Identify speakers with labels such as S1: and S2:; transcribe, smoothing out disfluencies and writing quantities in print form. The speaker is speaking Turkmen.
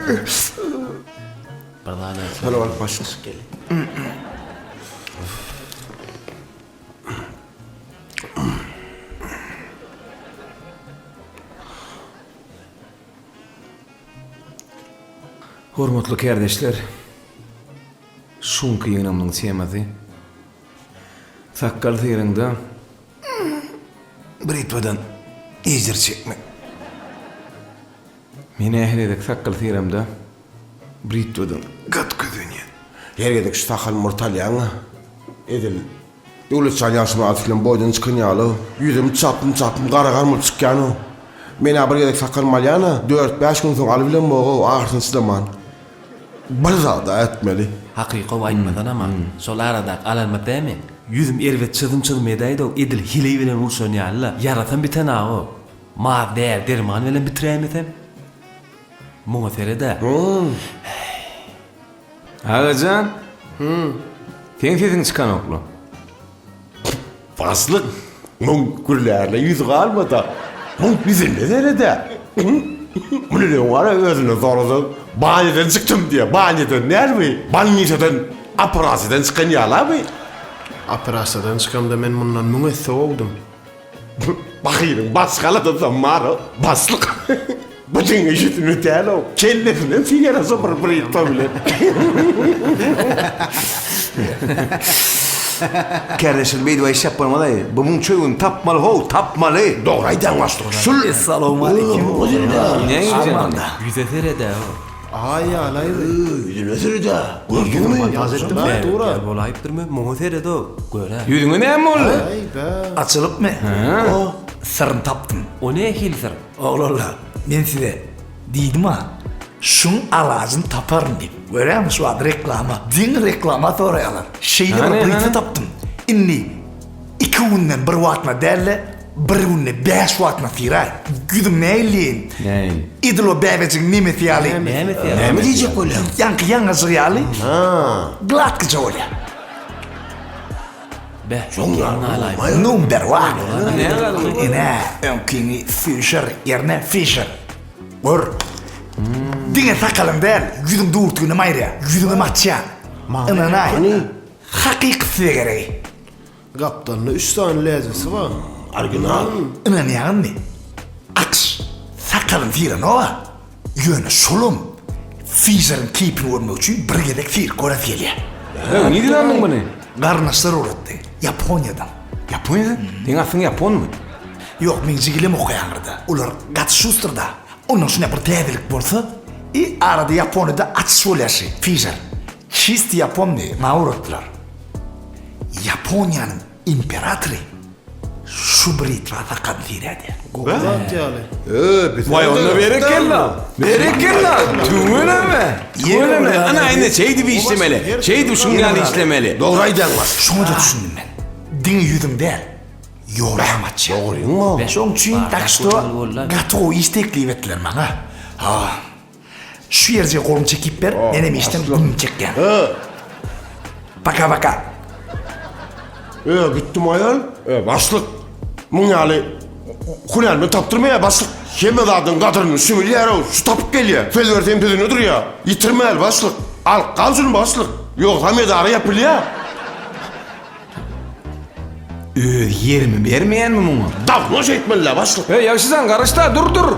S1: Bir zat aýtsaň.
S2: Salowat başlyk.
S3: Hormatly kärdeşler, şu günki ýygnamyzyň temasy Sakgal syryňda britwadan ejir çekmek. Men her gezek sakgal syramda britwadan gaty kösenýän.
S2: Her gezek şu sakal murt alýaň-a. Edil Döwletjan Ýagşymyradow bilen boýdan çykan ýaly, ýüzüm çapym-çapym gara gan bolup çykýan-ow. Men-ä bir gezek sakalymy alýan-a, dört-bäş gün soň alybilemok-ow, agyrysyna çydaman. Bir zad-a etmeli.
S1: Hakykow aýtmadanam-a, şol aradaky alanymyz dämi? Ýüzüm erbet çyzym-çyzym edäýdi-ow, edil heleý bilen urşan ýaly-la. Ýarasam bitenak-ow. Maz däri derman bilen bitiräýmesem. Muňa sered-ä. Häý.
S3: Agajan. Seň sesiň çykanokla.
S2: Başlyk, muň gürlärine ýüzi galmada. Muň ýüzüne sered-ä. Muny öň gara özünden sorasaň, banýadan çykdym diýýär. Banýadan dälmi? Bolnisadan operasiýadan çykan ýaly-a bu.
S4: Operasiýadan çykamda men mundan müň esse gowdum.
S2: Bahyryň başgaladasam bar başlyk. Bu diňe ýüzüne däl-ow, kellesinem syýarasa bir britwa bilen.
S5: Kärdeşler beýdip aýyşjak bolmaly. Bu muň çöwüni tapmaly how, tapmaly.
S2: Dogry aýdýaň başlyk. Şul.
S5: Essalawmaleýkim.
S1: Ýüze sered-ä.
S4: Aý ýalaý bu.
S2: Ýüzüne sered-ä. Gördüňmi?
S4: Montaž etdim ha dura.
S1: Gel bolaýypdyrmy? Muňa sered-ow. Gör-ä.
S3: Ýüzüňe näme boldy?
S4: Aý bä.
S6: Açylypmy? Syryny tapdym.
S1: O nähili syr?
S6: Oglanlar, men size diýdim-a, şuň alajyny taparyn diýip. Görýäňmi şu wagt reklama. Diňe reklama soraýarlar. Şeýle bir britwa tapdym. Indi iki günden bir wagtyna däl-de, Bir günde bäş wagtyna syraý. Ýüzüň nähili diýeýin?
S3: Nähili?
S6: Edil o bäbejigiň nemesi ýaly.
S1: Nämesi ýaly?
S2: Näme diýjek bolýaň?
S6: Ýaňky ýaňajygy ýaly. Gladkyja bolýar.
S1: Beh, geň galaýma.
S6: Number one. Ine, öňkiňi Fişer ýerine Fisher. Gör. Diňe sakalyň däl, ýüzüň durtugynam aýyrýar. Ýüzüňem açýar. Ynanaý. Hakyky size geregi.
S4: Gapdalynda üç sany lezwisi bar.
S2: Original.
S6: Ynanýaňyzmy? Akyş sakalyny syranok-a. Ýöne şolam Fişeriň keýpini görmek üçin bir gezek syryp göresi gelýär.
S3: Öň nireden aldyň muny?
S6: Garyndaşlar ugratdy. Ýaponiýadan.
S3: Ýaponiýadan? Seň aslyň ýaponmy?
S6: Ýok, meň jigilem okaýandyr-da. Olar gaty şustr-da. Ondan şunday bir täzelik bolsa, i arada Ýaponiýada açyş bolýar şi, Fişer. Çisti ýapondy, maňa ugratdylar. Ýaponiýanyň imperatory şu britwa sakalyny syraýdy.
S4: Gowy zat ýaly.
S3: Waý onda berekella. Berekella. Tüweleme. Tüweleme. Ana indi şeýdip işlemeli. Şeýdip şuň ýaly işlemeli.
S2: Dogry aýdýaň baş.
S6: Şoňa-da düşündim men. Diňe ýüzüň däl, ýolam açýar.
S2: Dogryňmy?
S6: Şoň üçin tak şto gaty gowy iş teklip etdiler maňa. Ha. Şu ýerje goluň çekip ber, menem işden günüm çekýän. Paka paka.
S2: E, gitdim aýal. E, başlyk. Muň ýaly hünärmen tapdyrmaýar başlyk. Hemme zadyň gadyryny şu bilýär-ow, şu tapyp gelýär. Söz bersem sözünde durýar. Ýitirmäli başlyk. Al, gal şuny başlyk. Ýogsam edara ýapylýar.
S3: Öz ýerimi bermeýänmi muňa?
S2: Dawno şeýtmeli-dä başlyk.
S3: Eý, ýagşyjan, garaş-da, dur, dur!